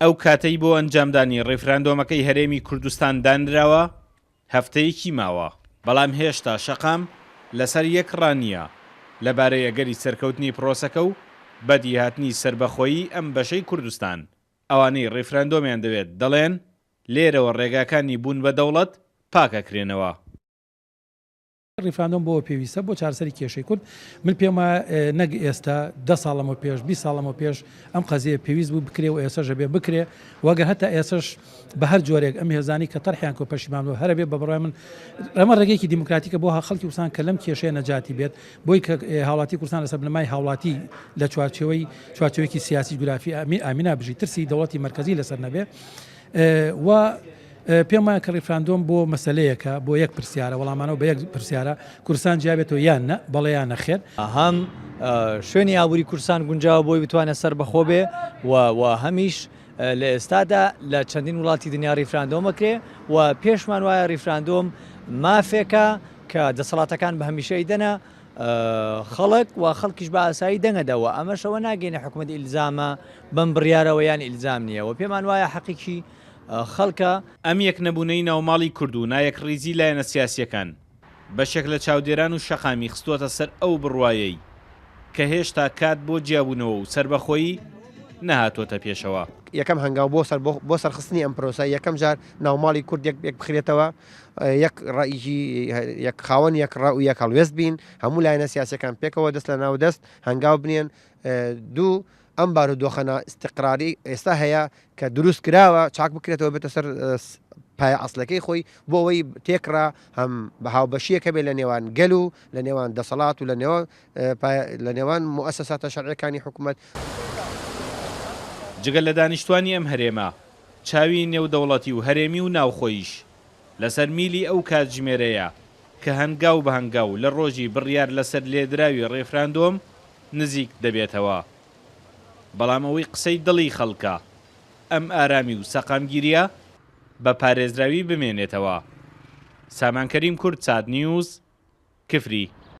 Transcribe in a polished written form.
ئەو کاتەی بۆ ئەنجامدانی ڕیفراندۆمەکەی هەرێمی کوردستان دانراوە هەفتەیەکی ماوە، بەڵام هێشتا شەقام لەسەر یەک ڕا نییە لەبارەی ئەگەری سەرکەوتنی پرۆسەکە و بەدیهاتنی سەربەخۆیی ئەم بەشەی کوردستان، ئەوانەی ڕیفراندۆمیان دەوێت دەڵێن لێرەوە ڕێگاکانی بوون بە دەوڵەت پاکەکرێنەوە. ڕیفراندۆم بۆ پێویستە بۆ چارەسەری کێشەی کورد من پێم وایە نەک ئێستا دە ساڵ لەمە پێش 20 ساڵ لەمە پێش ئەم قەزیە پێویست بوو بکرێ و ئێسەش ئەبێ بکرێ و ئەگەر هەتا ئێسەش بە هەر جۆرێک ئەم هێزانی کە تەرحیان کۆ پەشیمان بوو هەرە بێ بە بڕوای من ئەمە ڕێگەیەکی دیموکراتیکە بۆ خەڵکی کوردستان کە لەم کێشەیە نەجاتی بێت بۆی کە هاوڵاتی کوردستان لەسەر بنەمای هاوڵاتی لە چوارچێوەی چوارچێوەیەکی سیاسی جوگرافی ئامینا بژی ترسی دەوڵەتی مەرکەزی لەسەر نەبێ و پێم وایە کە ڕیفراندۆم بۆ مەسەلەیەکە، بۆ یەک پرسیارە، وەڵامانەوە بە یەک پرسیارە، کوردستان جیابێتەوە یان نە، بەڵێ یان نەخێر. هەم شوێنی ئابووری کوردستان گونجاوە بۆی بتوانێت سەربەخۆ بێ و و هەمیش لە ئێستادا لە چەندین وڵاتی دنیا ڕیفراندۆم ئەکرێ و پێشمان وایە ڕیفراندۆم مافێکە کە دەسەڵاتەکان بە هەمیشە ئەیدەنە خەڵک و خەڵکیش بە ئاسایی دەنگەدە و ئەمەش ئەوە ناگەینە حکومەت ئیلزامە بەم بڕیارەوە یان ئیلزام نییە و پێمان وایە حەقێکی خەڵکە. ئەم یەکنەبوونەی ناوماڵی کورد و نایەکڕیزی لایەنە سیاسییەکان، بەشێک لە چاودێران و شەقامی خستووەتە سەر ئەو بڕوایەی کە هێشتا کات بۆ جیابوونەوە و سەربەخۆیی نەهاتووەتە پێشەوە. یەکەم هەنگاو بۆ سەر بۆ سەرخستنی ئەم پرۆسە یەکەم جار ناوماڵی کورد یەک یەک بخرێتەوە یەک ڕەئی یەک خاوەن یەک ڕا و یەک هەڵوێست بین هەموو لایەنە سیاسیەکان پێکەوە دەست لە ناو دەست هەنگاو بنێن دوو ئەم بارودۆخە نا ئیستقراری ئێستا هەیە کە دروست کراوە چاک بکرێتەوە بێتە سەر پایە ئەسڵەکەی خۆی بۆ ئەوەی تێکڕا هەم بە هاوبەشیەک هەبێت لە نێوان گەل و لە نێوان دەسەڵات و لە نێوان لە نێوان موئەسەساتە شەرعیەکانی حکومەت. جگە لە دانیشتوانی ئەم هەرێمە، چاوی نێودەوڵەتی و هەرێمی و ناوخۆییش لەسەر میلی ئەو کاتژمێرەیە کە هەنگاو بە هەنگاو لە ڕۆژی بڕیار لەسەر لێدراوی ڕێفراندۆم نزیک دەبێتەوە. بەڵام ئەوەی قسەی دڵی خەڵکە، ئەم ئارامی و سەقامگیرییە بە پارێزراوی بمێنێتەوە. سامان کەریم کوردسات نیوز، کفری.